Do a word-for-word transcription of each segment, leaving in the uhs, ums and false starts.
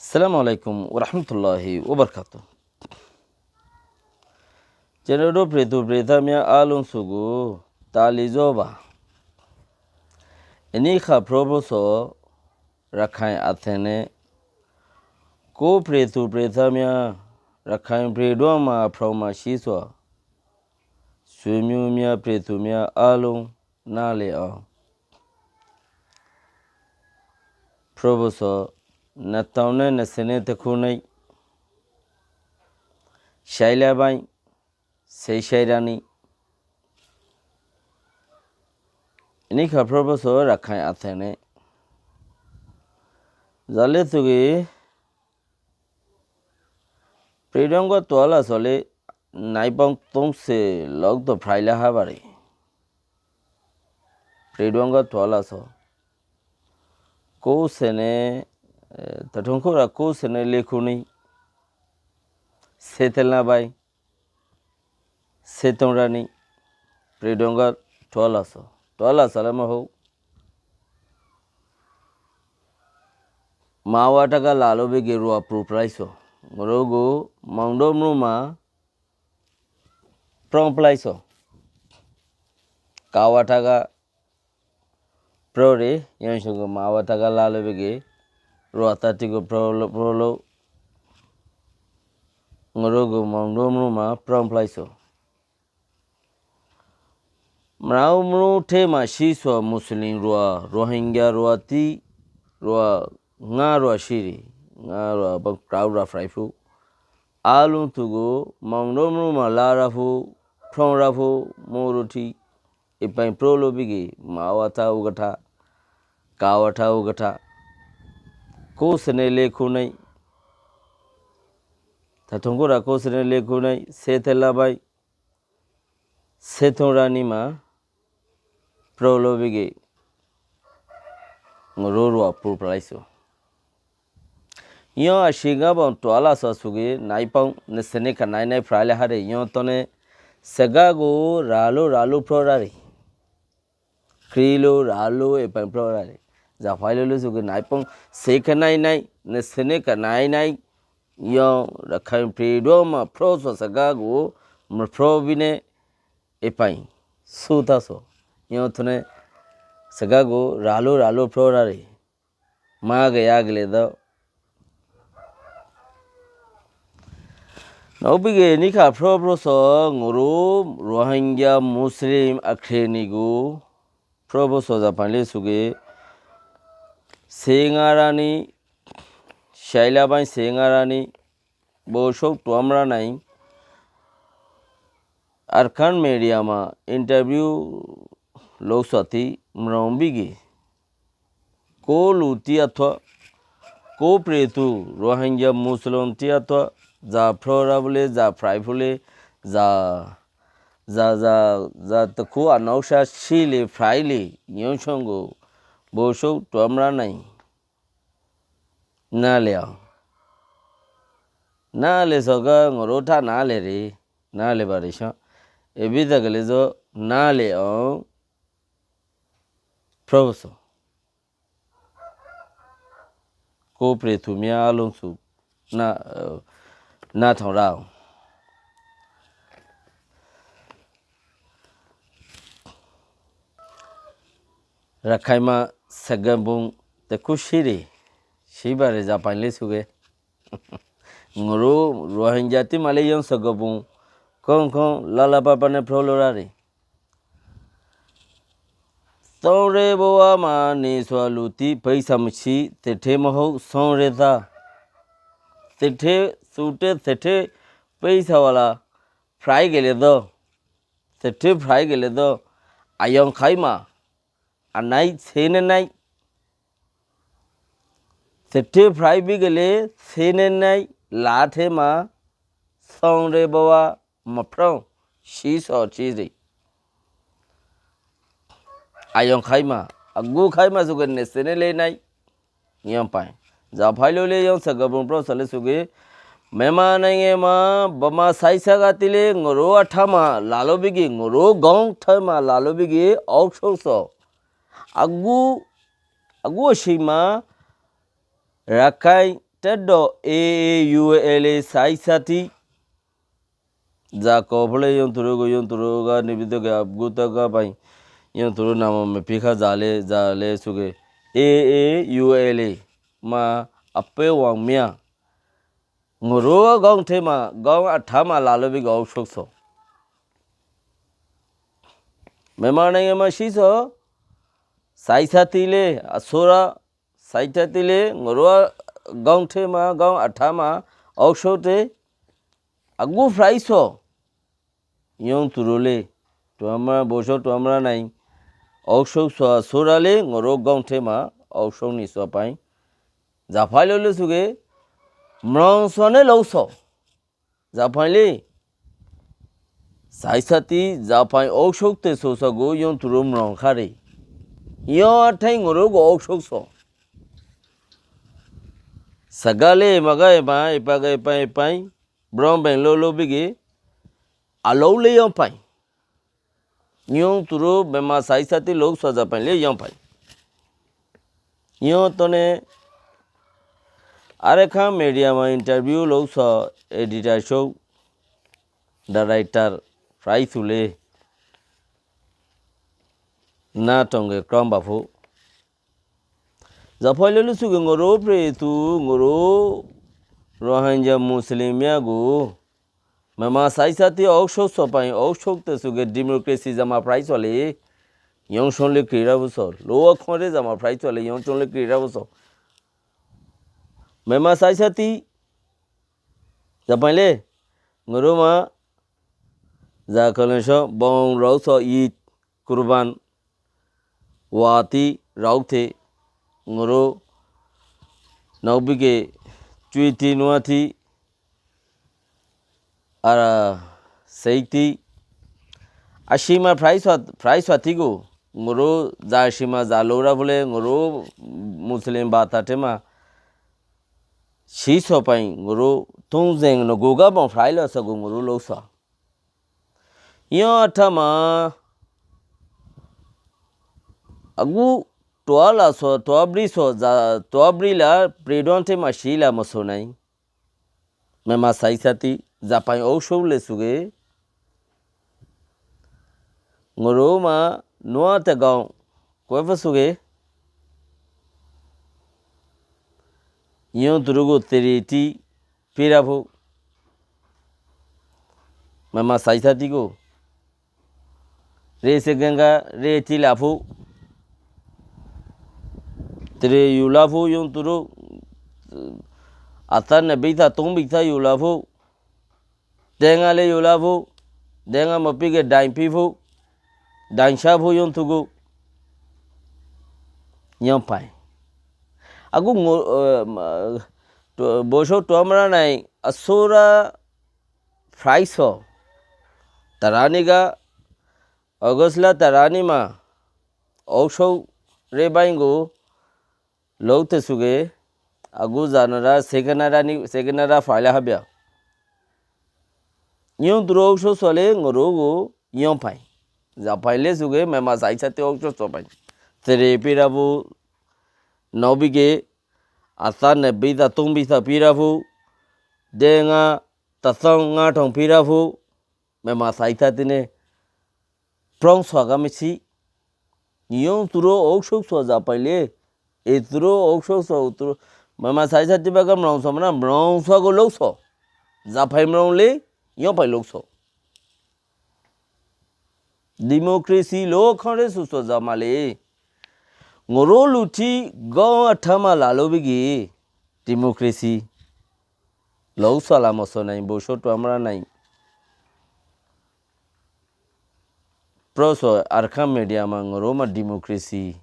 Assalamu alaikum warahmatullahi wabarakatuh. Cénero Pretu Pretamia Alun Sugu Tali Zoba. Ini ka proboso Rakhain Athene. Ko Pretu Pretamia Rakhain Predoma Proma Shiswa. Sumiumia Pretumia Alun Nale o. Proboso nataune nasene takunai. Shaila bai, sei shairani. Ini ka proboso Rakhain Athene. Zale tugi Predongo tuala sole naipong tungse log do praila habari. Predongo tuala so. Ko sene, eh, tatungkura ko sene lekuni. Setelna bai. Setongrani. Predongo tuala so. Tuala salama ho. Mawa taga lalo bege rua pruplaiso. Ngorogo mangdo mruma prongplaiso. Kawa taga prore, yonsungo mawa taga lalo bege rua tatigo prolo, prolo. Ngorogo mangdo mruma prongplaiso. Mrau mru tema siswa Muslim rua, Rohingya rua ti, rua nga rua shiri, nga rua bang krau rua fraifu. Alun tugu, mangdo mru ma larafu, prongrafu, muruti, ipain prolo bigi, mawata ugata, kawata ugata. Ko sene lekunai, tatungura ko sene lekunai, setela bai, Setongrani ma prolo bege ngororua purplaiso. Yo ashiga bon tuala so sugi naipang nesene ka nai nai praile hare yo tone segago ralo ralo prorari. Krilo ralo epan prorari. Zafailo lo sugi naipang seka nai nai nesene ka nai nai Yo Rakhain pridoma proso segago mrprobine epain suta so. Yo tone segago ralo ralo prorari. Mage agile do. Nobige nika proproso ngoro Rohingya Muslim akrenigo Proboso Japan le suge Sengarani, Shailabai Sengarani, Bosok Tuamranai, Arkan media ma interview loksati mrombigi. Ko luti athwa, ko pretu Rohingya Muslim ti athwa, za prora bole, za frai bole, za Za, za, za, taku anoksa sili fraili, nyonsongo, bosok tuamra nai. Nale o. Nale soga ngorota nale ri, nale barisa. Ebi dagale zo nale o. Proboso. Ko pretu mia alonso na, eh, na thongrao. Rakhaima segambung teku siri, sibare Japan le suge. Nguru Rohingya ti male yon segambung. Kong kong lala papane prolorari. Songre bowa ma niswa luti paisa mchi tete maho songre ta. Tete sute tete paisa wala frai gele do. Tete frai gele do. Ayong khaima. Anai sene nai. Tete frai bi gele sene nai. Late ma songre bowa Maphrong, si so chiri. Ayong khaima, agu khaima suge nesene le nai. Yong pai. Za phailo le yong sa gabung pro sale suge. Mema nai nge ma, bama sai sa gati le ngoro athama lalo bigi, ngoro gong thama lalo bigi, ok so so. Agu, agu sima, Rakai, Teddo A A U L A saisati. Za kofole yónturu go yónturu ga nibido ga abguta ga bai. Yónturu namo me pika zale zale suge. A A U L A ma ape wang mia. Ngoro gong thema gong athama lalo bi gong sokso. Memar nang ema siso. Saisati le asura. Saisati le ngoro gong thema gong athama. Oksote. Agu fraiso. Yónturu le, tuamra boso tuamra nai, oksok soa sura le, ngoro gong thema, oksok ni soa pai. Zapai lo le suge, mrong soa ne lo so. Zapai le, saisati, zapai oksok te so sa go, yónturu mrong khare. Yó athai ngoro go oksok so. Sagale maga epa, epa ga epa epa, Brom beng lo lo bigi. Alou le yong pai. Yong turu bema saisati lou soja pai le yong pai. Yong tone are kha media ma interview lou so editor show director fry sule na tonge krom bafu. Zapai lelu suge ngoro pre tu ngoro Rohingya Muslim ya gu. Mema saisati oksok sopai oksok te suge democracy zama fry sole. Yong son le kira bu so. Lowa khore zama fry sole yong son le kira bu so. Mema saisati zapai le ngoro ma za kalen so bong rau so it kurban wati raukte ngoro naubige cuiti nuati ara seikti asima fry swa fry swati go ngoro za sima za lora bole ngoro Muslim bata tema si sopai ngoro tungzeng no goga bong fry lo so go ngoro lo so. Yó athama agu tuala so tuabri so za tuabri la predon te ma shila ma sonai. Mema saisati zapai oksok le suge. Ngoro ma nua te gaon koi fa suge. Yó turugu teriti pira fu. Mema saisati go. Re se genga re ti lafu. Tere yu lafu yun turu. Atan ne bita tung bita yu lafu. Denga le yu lafu. Denga mopi ge dain pi fu. Dain sha fu yun tugu. Yun pai. Agu ngo, eh, ma, to, boso to amra nai asura fry so. Tarani ga August la tarani ma. Oksok re baingu. Lou te suge. Agu zanara sekenara ni, sekenara fry la habia. Yun turu oksok sole ngoro gu yun pai. Zapai le suge mema saisati oksok so pai. Tere pira fu. Nobige. Atan ne bita tung bita pira fu. Denga tatong ngatong pira fu. Mema saisati ne prong swaga misi. Yong turu oksok swa zapai le. E turu oksok swa turu. Mema saisati baga mrong swa mana mrong swago lou so. Zapai mrong le yong pai lou so. Democracy lo khore su so zama le. Ngoro luti go athama lalo bigi. Democracy. Lou sala moso nai, boso to amra nai. Proso Arkam media ma ngoro ma democracy.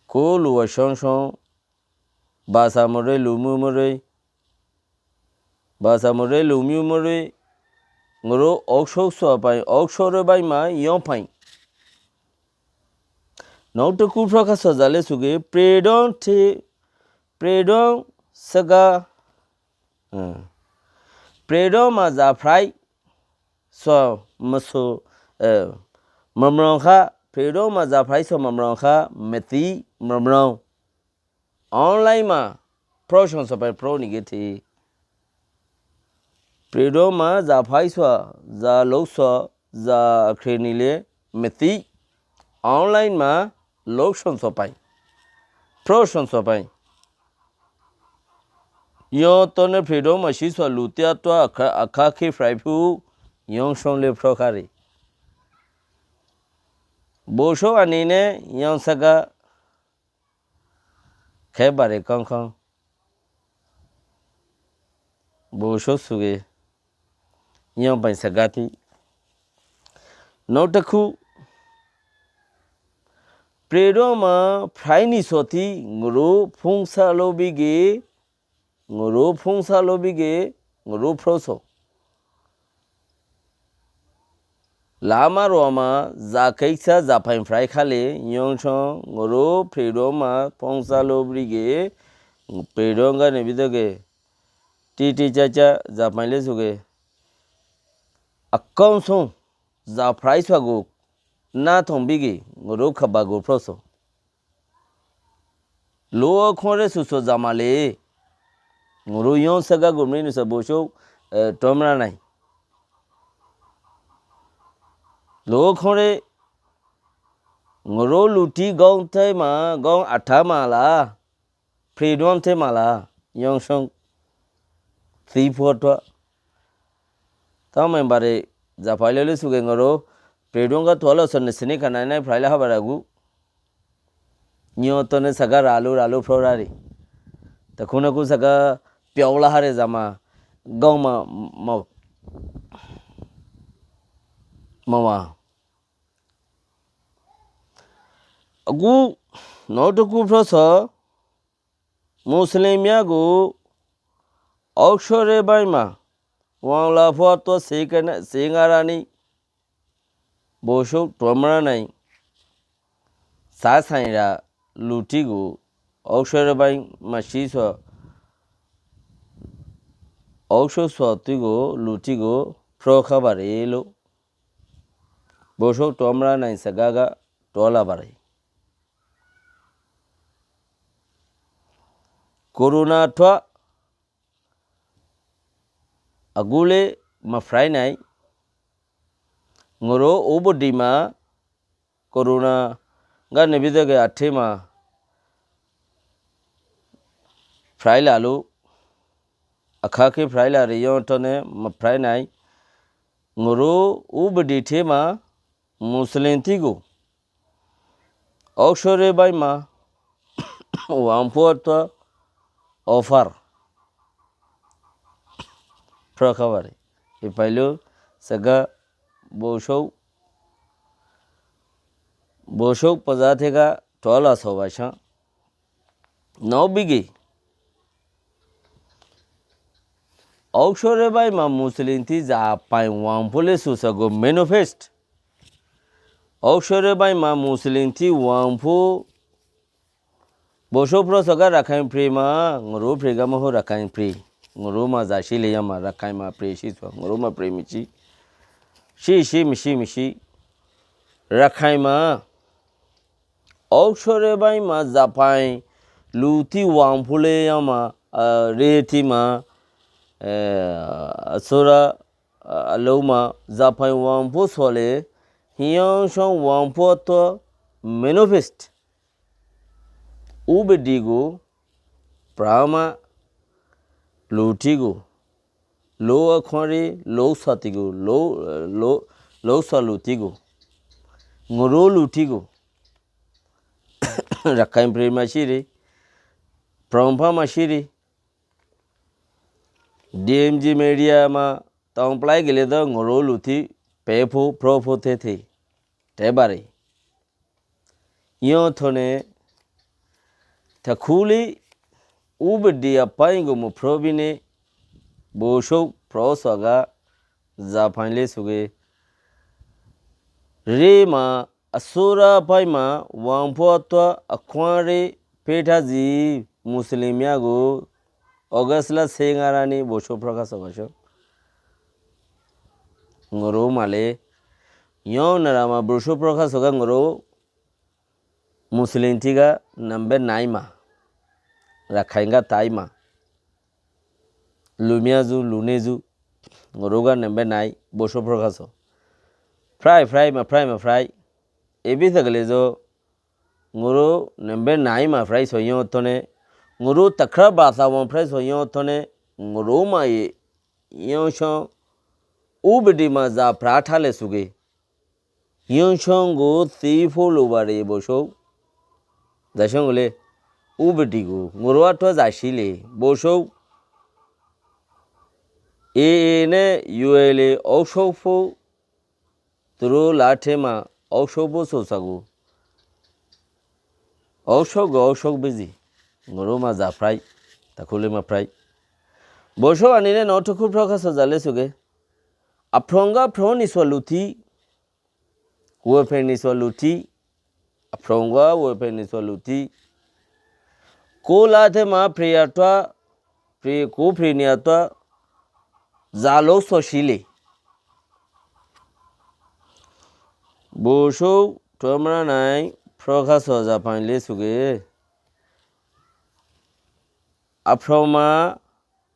Ko luwa shon shon. Basa more lumu more. Basa more lumu more. Ngoro oksok so pai, oksok re bai ma yong pai. Nokte ku praka so zale suge, predon te, predon sega, eh, predon ma za fry so maso, eh, mamrong kha, predon ma za fry so mamrong kha, meti mamrong. Online ma, Prósonsó pañ, prónigé thé. Pridóma za faisua, za lousua, za krenile meti. Online ma lousonsó pañ. Prósonsó pañ. Yó tone pridóma sisua lutia tua akha, akha khe fraifu yó sonle prókare. Bosó anine yó saga khe bare kón kón. Bosó suge. Yó pañ sagati. Notaku. Pridóma fraini soti nguru fúngsa lobige, nguru fúngsa lobige, nguru fróso. Lama ruama za keiksa za fañ frai khale, yó song, nguru pridóma fúngsa lobige, pridónga nebidoge, titi caca za fañ lesuge. Akón song, za fraisua gu, na thongbige, nguru kaba gu fróso. Luwa khóñre suso zamale. Nguru yó saga gumri nusa bosó, eh, tomra nai. Luwa khóñre nguru luti góng thé ma, góng atha mala. Pridón thé mala. Yó song. Thí fotwa. Tau membare za faile le suge nguru. Pridón ga tualo son ne sini kanai nai fraile habaragu. Nyo tone saga ralu, ralu frorari. Ta kuna kun saga piaula hare zama. Goma, ma, mawa. Agu, noto ku froso, Muslim yagu, oksore baima, wangla foto sikana, singarani, Bosók tuámra nai, sasañra lutigo, óksore bái masisua, óksor suatigo lutigo, froka barelo. Bosók tuámra nai sagága tuála bare. Koruna tuá Agule ma frai nai. Ngoro ubodima koruna gane bidage athema frai lalu. Akhake frai lari yontone ma frai nai. Ngoro ubodi thema Muslim tigo. Óksore báima, wamfúatta ofar. Froka bare. Ipailo saga bosók, bosók paza theka tuála sobaisá. Nobigi. Óksore báima Muslim ti zapai wamfúle susago manifest. Óksore báima Muslim ti wamfú bosók frosoga Rakhain pri ma, nguru pri gama ho Rakhain pri. Nguru ma zasile yama Rakhain ma pri si so, nguru ma pri misi. Si, si, misi, misi. Rakhain ma. Óksore báima zapai luti wamfúle yama, ah, reti ma, eh, sura, ah, lauma zapai wamfú sole, hiyan son wamfúatta manifest. Ubedigo, prama, lutigo, lowa khóri, lousatigo, lou, lou, lousa lutigo, ngoro lutigo, Rakhain pri masiri, prompa masiri, D M G media ma, tongplai gile do ngoro luti, pefu, profu te te, te bare. Yontone, takuli, ubedi apai go mo probine, bosók frosoga, zapai le suge. Rima, asura paima, wamfúatta, akwari, petazi, Muslim yago, Ogasla sengarani bosók froka sobaisó. Ngoro male, yon narama bosók froka soga ngoro Muslim tiga nambe naima. Rakhain ga taima. lumyázu, lunézu, ngoró gán nembé nái, bosó frokáso. Frai, frai, mafrai, mafrai. Ebí sagale zo, ngoró nembé nái mafrai so yóñtone, ngoró takrá basa wanfrai so yóñtone, ngoró ma ye, yóñcón, úbidi ma za frá thale suge. Yóñcón go si fólu bare bosó. Zacón gole, úbidi go, ngoró atúa zacíle, bosó. E, e, ne, yu, e, le, óksó fó, turó lathé ma, óksó bosó sago. Óksó go, óksó bizi. Ngoró ma za frai, takhúle mafrai. Bosó anine no thukú frokáso zale suge. Afrongá fró nisua lutí, Wephe nisua lutí, afrongá wephe nisua lutí. Kó lathé ma fre atúa, fre kó fre ni atúa, za lóksua síle. Bosó tuámra nái, frokáso za fain le suge. Afroma,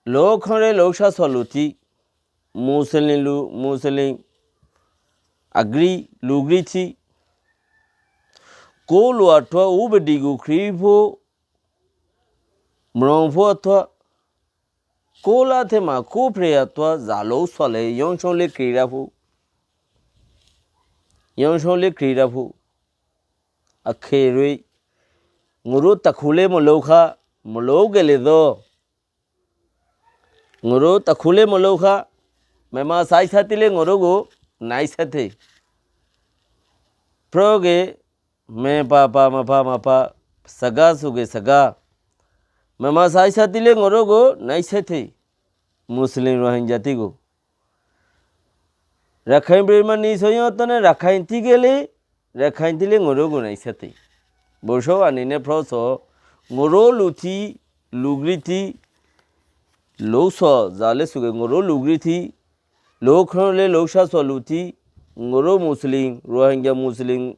lókhanre lóksasua lutí. Muslin lu, Muslin agrí, lugrí thí. Kó lu atúa, úbidi gu khrí fó, mrong fó atúa. Kó lathé ma, kó fre atúa, za lóksua le, yóñcón le kri ra fó. Yóñcón le kri ra fó. Akhe rui. Ngoró takhúle molóuka, molóu gele dó. Ngoró takhúle molóuka, mema sai sáti le ngoró go nái sáte. Froge, me pa pa, ma pa ma pa, saga suge saga. Mema sai sáti le ngoró go nái sáte. Muslin Rohingya thí go. Rakhain Birma ni soyó tone Rakhain thí gele, Rakhain thí le ngoró go nái sáte. Bosó anine froso, ngoró lutí, lugrí thí, lóksua zale suge ngoró lugrí thí, lókhanre lóksasua lutí, ngoró Muslin, Rohingya Muslin,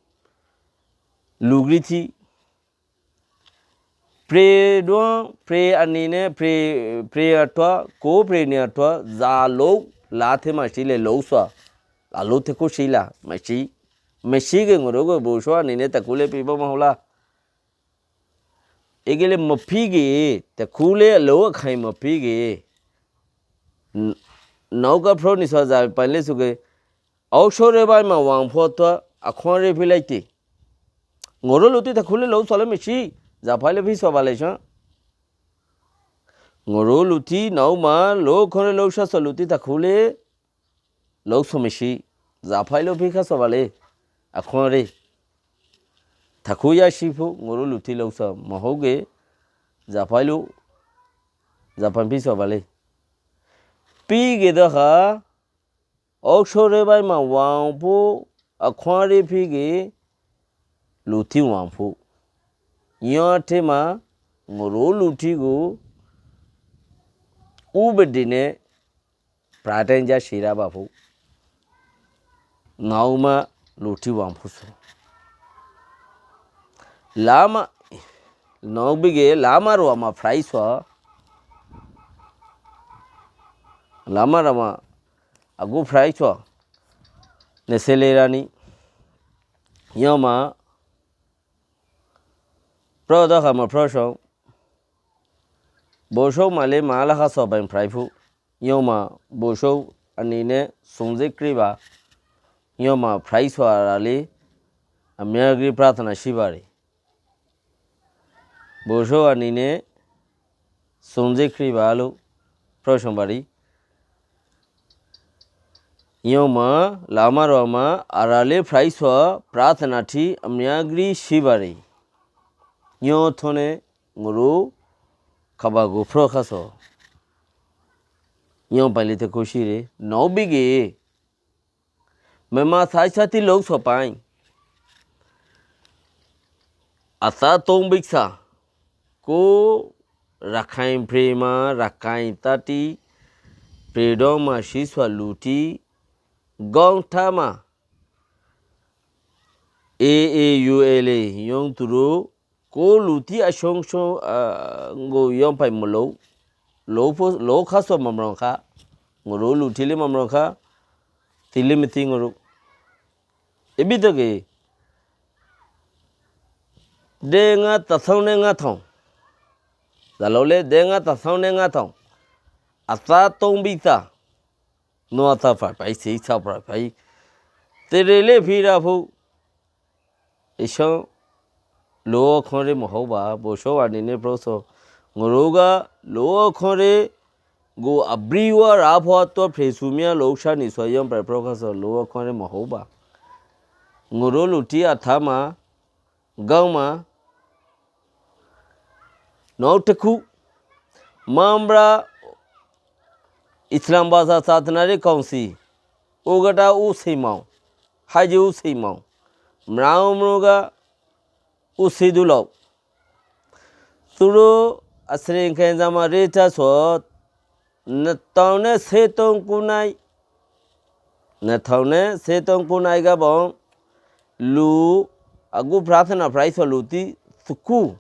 lugrí thí. Fre duán, fre anine, fre, fre atúa, kó fre ni atúa, za lóu, lathé ma síle lóksua. Za lóu te kó síla, mací. Mací ge ngoró go bosó anine takhúle pibó mahóla. Egele mapí ge, takhúle lóu akhain mapí ge. N-, nóuka fro nisua za fain le suge. Óksore bái ma wan fó atúa, akhúare fílaite. Ngoró lutí takhúle lóksua le mací, za faile físua bale cán. Ngoró lutí nóu ma, lókhanre lóksasua lutí takhúle, lóksua mací, za faile fíkasua bale, akhúare. Takhú ya cí fó, ngoró lutí lóksua, mahóge, za failo, za fain físua bale. Pí ge dóha, Óksore bái ma wan fó, akhúare fí ge lutí wan fó. Yóñte ma ngoró lutí go úbidi ne praten ja síra ba fó. Nóu ma lutí wan fó so. Lama, nóu bíge lama ruwa ma frai sua. Lama ruwa ma agú frai sua. Neselerani. Yó ma. Pro dóka ma pro song. Bosóu ma le ma laha sua bain frai fó. Yó ma bosóu anine sunze kríba. Yó ma frai sua rali. Amiyagri pratana síbari. Bosóu anine sunze kríba alu. Pro song bari. Yó ma lama ruwa ma arale frai sua pratana thí amiyagri síbari. Yó thone nguru kaba gu pro kaso. Yó paili te kushire. Nóu bíge. Mema sai sati lóuk sopain. Asa tóun bíksa. Kó rakain prema, rakain tati, predoma sísua luti, góng tama. E, e, yu, ele, yóng turu, kó luti asóng sóng, a, ngó yóng pai molóu. loó fo-, loó ká sua mamrong ká. Ngoró luthí lé mamrong ká. Thí lé mithí ngoró. Ibí tóke. Dé ngá tasóng né ngá thaun. Zaló lé dé ngá tasóng né ngá thaun. Atá tóng bíta. Nó atá fai fai, sí sá fai fai. Teri lé fira fó. Icó loó khónre mohóba, bosó ani né próso. Ngoró ga loó khónre go abriwa rafo ató fresumia loó sani sua yón pai prókaso loó khónre mohóba. Ngoró luthí atáma, gáuma, nó tekú, mambra Islam basa satnari kaunsi, ugata usimau, haji usimau, mrau mruga usidulok. Turu asring kenzama rita sot, netaune setong kunai, netaune setong kunai gabong, lu agu prarthana praiso luti suku.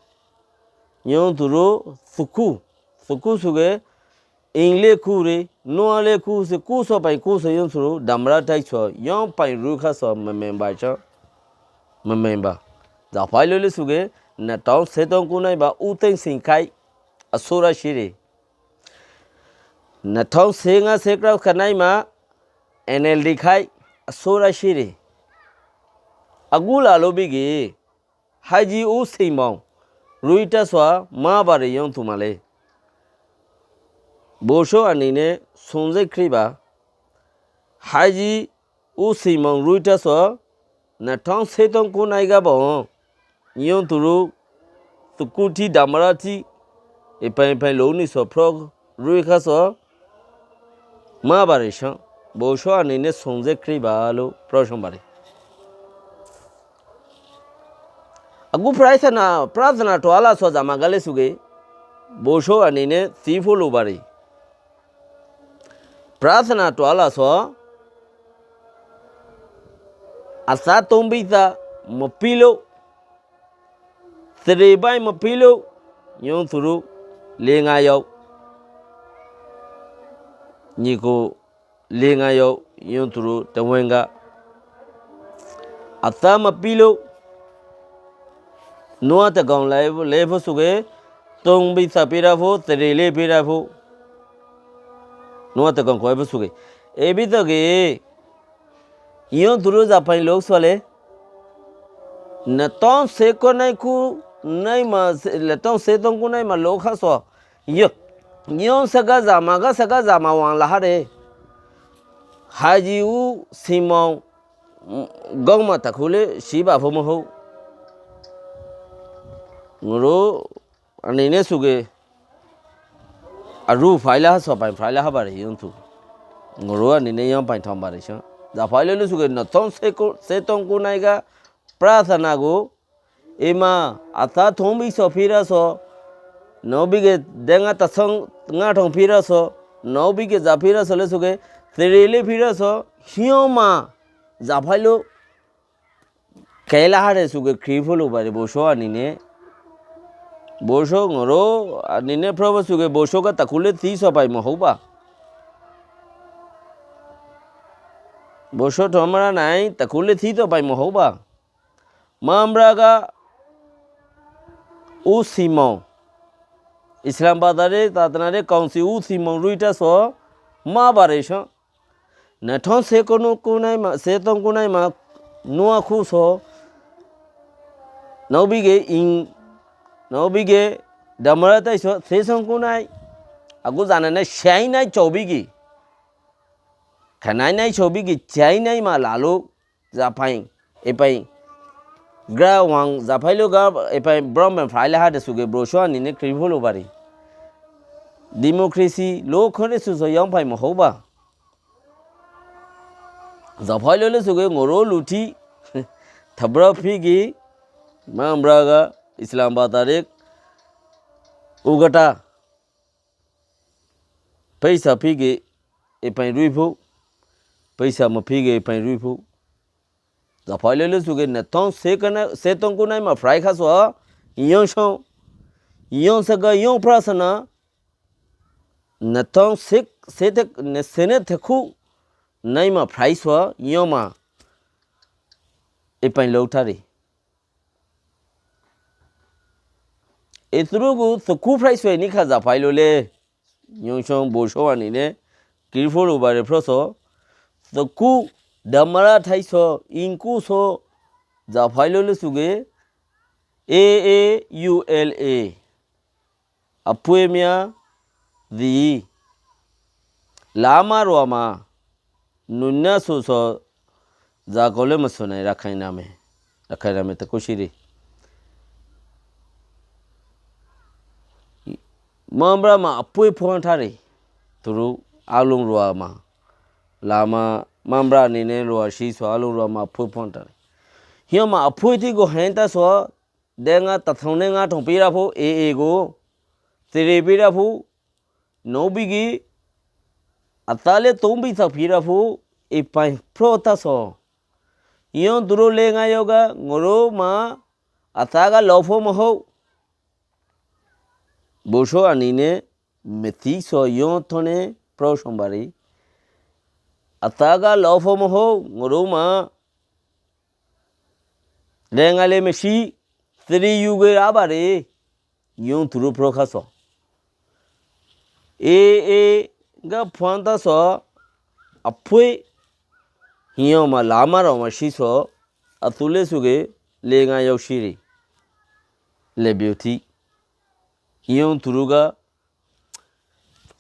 Yón turu suku. Suku suge, ing lé kure, nua lé kuse, kuso pai kuso yón turu, damra tai so, yón pai ruka so, mememba cho, mememba. Zafai lole suge, netaun setong kunai ba, uteng singkai, asura shiri. Netaun senga sekra kanai ma, N L D khai, asura shiri. Agula lo bigi, haji u simong, ruita sua, ma bare yón tumale. Bosó ani né, sunze kriba, haji u simong ruita so, netaun setong kunai gabong, yón turu, tukuti damrati, ipai ipai loni so prog, ruika so, ma bare song, bosó ani né sunze kriba lo, prosong bare. Agu prarthana, prarthana tuala so zama gale suge, bosó ani né sifolo bare. Prarthana tuala so, asa tombita mapilo, sere bai mapilo, yón turu, lenga yau, niko, lenga yau, yón turu, tewenga. Asa mapilo, nua te gong lai, lefo suge, tong bi sa pira fo, tere le pira fo. Nua te gong koi fo suge. Ebi toge, yón turu zapai lok suale. Netaun se ko nai ku, nai ma, se, netaun setong ku nai ma lok ha so. Yo, yón sega zama ga sega zama wang lahare. Haji u simong, gong ma takule, siba fo mo ho. Ngoro, ani ne suge, aru faila ha so pai faila ha bare yón tu. Ngoro ani ne yón pai thom bare so. Za faila le suge, netaun se ko, setong ku nai ga, prarthana go, ima, ata thombi so pira so, nobi ge denga tasong nga thong pira so, nobi ge za pira so le suge, tere le pira so, hioma, za failo, kela hare suge kri folo bare bosó ani ne. Bosó ngoro ani ne probo suge bosó ga takule ti so pai mo hoba. Bosó tomra nai takule ti to pai mo hoba. Mamra ga u simong. Islam badare tatnare kaunsi u simong ruita so ma bare so. Netaun se kono kunai ma, setong kunai ma, nua ku so. Nobi ge ing, nobi ge damra tai so, setong kunai. Agu zana nai, sai nai chobi ge. Kanai nai chobi ge, sai nai ma lalo. Zapai, epai. Gra wang, zapai lo ga, epai, brom ben faila ha de suge, bro so ani ne kri folo bari. Democracy, lo khore su so yón pai mo hoba. Zapai lo le suge, ngoro luti. Tabra figi, mamra ga, Islam batarek. Ugata. Paisa fige, epai ruifo. Paisa ma fige, epai ruifo. Za faile le suge netaun se kana, setong kunai ma frai khaso, yón so, yón sega, yón prasana, Natóng sek, sek, ne sene teku naima price wa yoma. Ipain lou tari. Iturugu teku price wa inika za failo le. Yong shong bo sho ani ne. Kiri fo lo bare proso. Teku damara thai so, inku so, za failo le suge. A A U L A. Apuemia di. Lama ruama. Nunna suso. Za kole masuna rakai name. Rakai name te kushiri. Mambra ma apue puan tari. Turu alung ruama. Lama mambra nine rua shiso alung ruama apue puan tari. Hiama apue ti go henta so. Denga tathong denga thong pira fu e e go. Tiri pira fu. No bigi. Atale tong bi thak pira fu. Ipai pro ta so. Yon turu lenga yoga ngoro ma. Ataga lofo moho. Boso anine meti so yon tone pro sombari. Ataga lofo moho ngoro ma. Rengale mesi, tiri yuge abare, yon turu prokaso. E, e, ga puanta so, apue, hioma lama roma siso, atule suge, lenga yau siri. Le beauty. Yon turuga,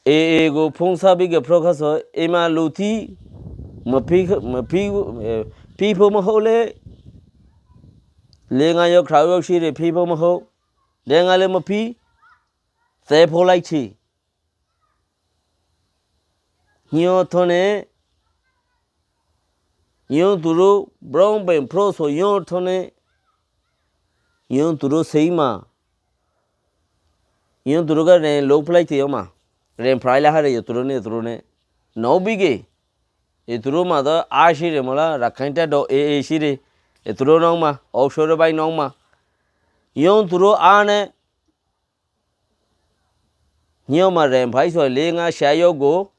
E, e, go phongsa bige prokaso, ema luti, mapi, mapi, e, pipo mahole, lenga yo krau yo shire pipo maho, lenga le mapi, te polai chi. Nyo tone, yon turu, brong ben proso, yon tone, yon turu seima. Yon turu ga ren lou plai te yoma. Ren prai la hare yo turu ne, turu ne. No bige. E turu ma do a shire mola, rakainta do e, e shire. E turu nong ma, o shore bai nong ma. Yon turu a ne. Yoma ren prai so lenga shayo go.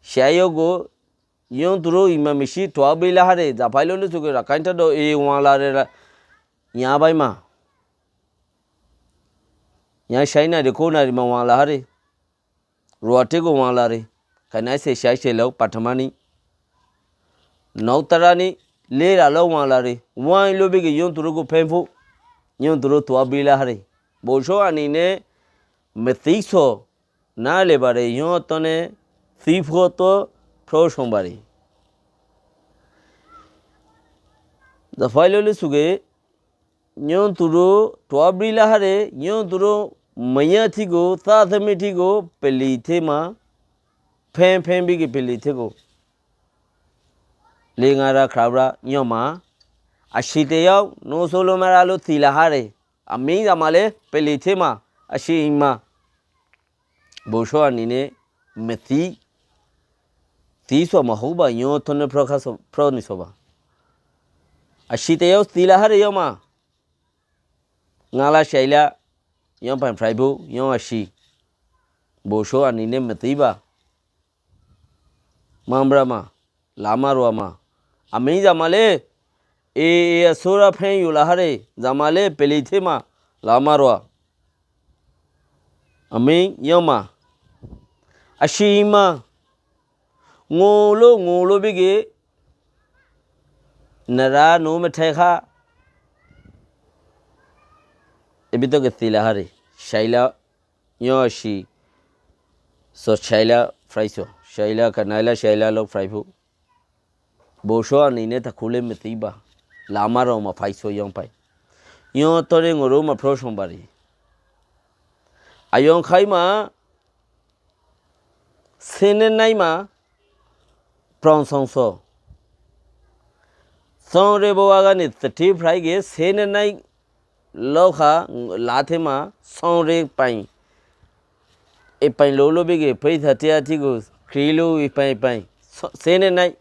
Shayo go. Yon turu ima misi tua bila hare, za pailo le suke rakainta do e wan la re la. Yan bai ma. Yan shaina de ko na rima wan la hare. Ruate go wan la re. Kana se shai se lau patamani. Nau tarani le la lau wan la re. Wan lo bige yon turu go penfu. Yon turu tua bila hare. Boso anine metiso. Na le bare yon tone, sifo to, pro sombari. Za failo le suge, yon turu, tua bri la hare, yon turu, maya tigo, sa sami tigo, peli te ma, pen pen bigi peli te go. Lingara krabra, yoma, ashite yau, no solo mara lo ti la hare. Ami zamale, peli te ma, ashi ima. Boso anine meti. Ti so ma hoba yon tone proka so, pro ni soba. Ashi te yo ti la hare yo ma. Ngala shaila yon pan frai bu yon ashi. Boso anine meti ba. Mambra ma. Lama rua ma. Ami zamale, e, e, asura phen yu la hare, zamale, pelithe ma, lama rua. Ami yoma. Ashi ma. Ngolo, ngolo bige. Nara no me thekha. Ebi to ke ti la hare. Shaila Yo shi. So shaila frai so. Shaila kanaila shaila lo frai fu. Boso anine ta kule meti ba. Lama ro ma fai so yon pai. Yon tore ngoro ma pro sombari. Ayon khai ma. Sene nai ma. Pron song so. Song re bo aga ni tati frai ge sene nai. Loha lathe ma song re pai. E pai lo lo bige pai thate ati go kri lo e pai pai. So, sene nai.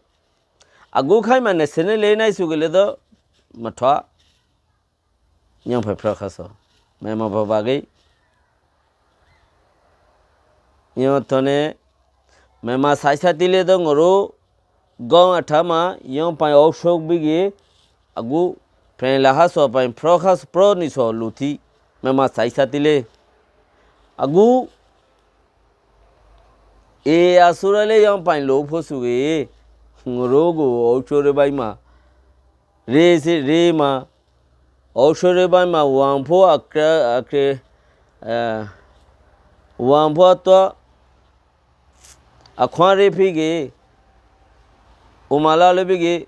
Agu khai ma ne sene le nai su gele do matwa. Nyong pai pra kha so. Me ma ba ba ge. Yó tone mema saisá tíle dóngoró góng athá ma yó pañ óusok bíge agú pheñ lahá sua pañ prókhas próni sua lutí mema saisá tíle. Agú e asúrale yó pañ lou fósuge ngoró gu óusore báima ré se ré ma óusore báima wañfó akre akre wañfó atúa akhuáñre fíge umalá lóibige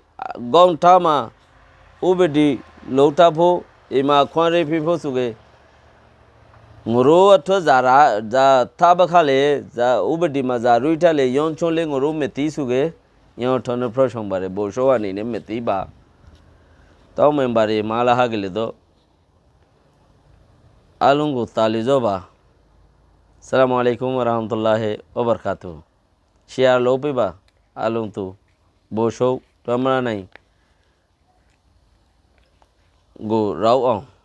góng tháma úbedi lou tháfo ima akhuáñre fífo suge. Ngoró atúa zara za thába khále za úbedi ma zarúi thále yón chónle ngoró metí suge. Yón thóne prósong bare bosó anine metí ba. Tó membari mala hágile dó. Alungu talizó ba. Assalamu alaikum warahmatullahi wabarakatuh. Share lópiba alung tu bosó tómra nai. Gu rau on.